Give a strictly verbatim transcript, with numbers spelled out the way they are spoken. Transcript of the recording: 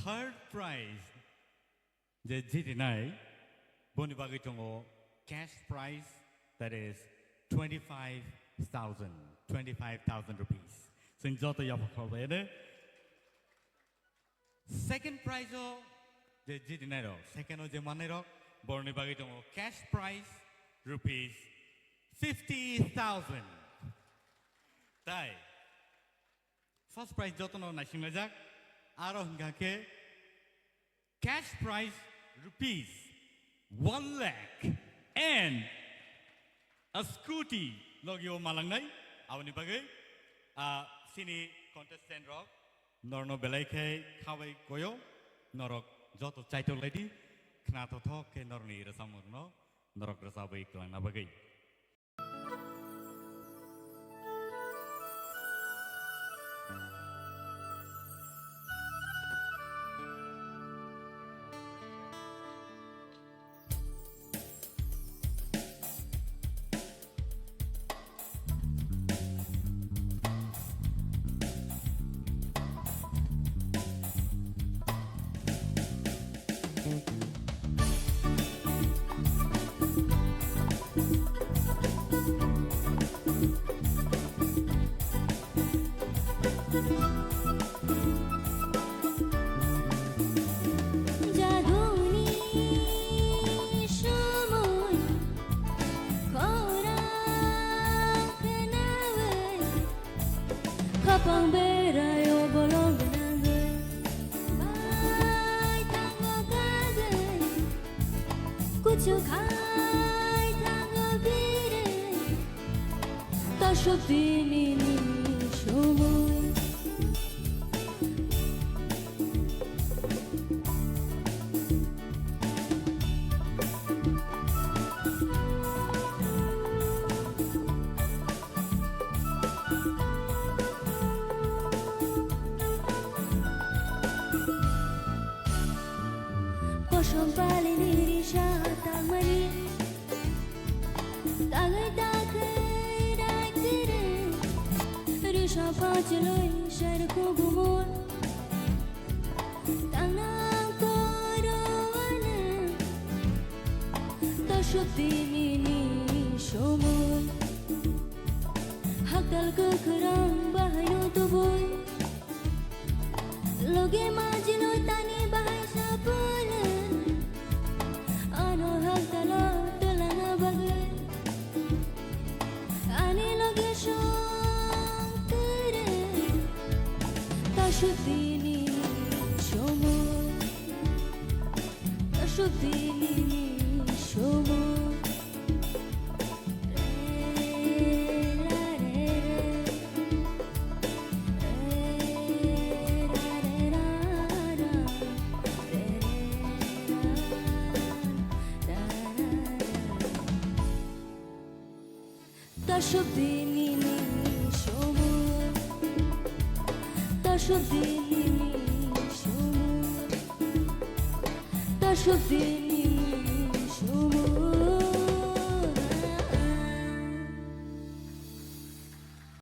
Third prize je jitinai, boni bagwi tongo cash prize, that is twenty-five thousand, twenty-five thousand rupees. Chwng joto yapha kholbai ene. Second prize o je jitinai rok, second o je manai rok, borni bagwi tongo cash prize rupees fifty thousand. Tai first prize jotono naisinglaijak, aro hingkha khe cash prize rupees one lakh and a scooty logio malangnai. Aboni bagwi, ah, sini contestant rok norno belai khe khabai koyo, norok joto chaitok laidi, khna thothok khe norni rwchapmung rokno norok rwchabwi kwlangna bagwi. Jaduni somoi khorang khnawi, khapang berai o bolong gwnangwi, bai thango kagwi, kuchu khai thango birwi. Tasuk tini ni somoi. Kosom pali ni risa tangmani. Tagai tagai dai kiri, risa pachloi sar kugumor. Tangnang koro ane, tasuk tini ni somoi. Haktal kwkhwrang bahai no tubui. Loge majilo tani bahai sapule. Ano haktalo tolana bagwi. Ani loge song tere. Tasuk tini somoi. Tasuk tini somoi. Tasuk tini ni somoi. Tasuk tini ni somoi. Tasuk tini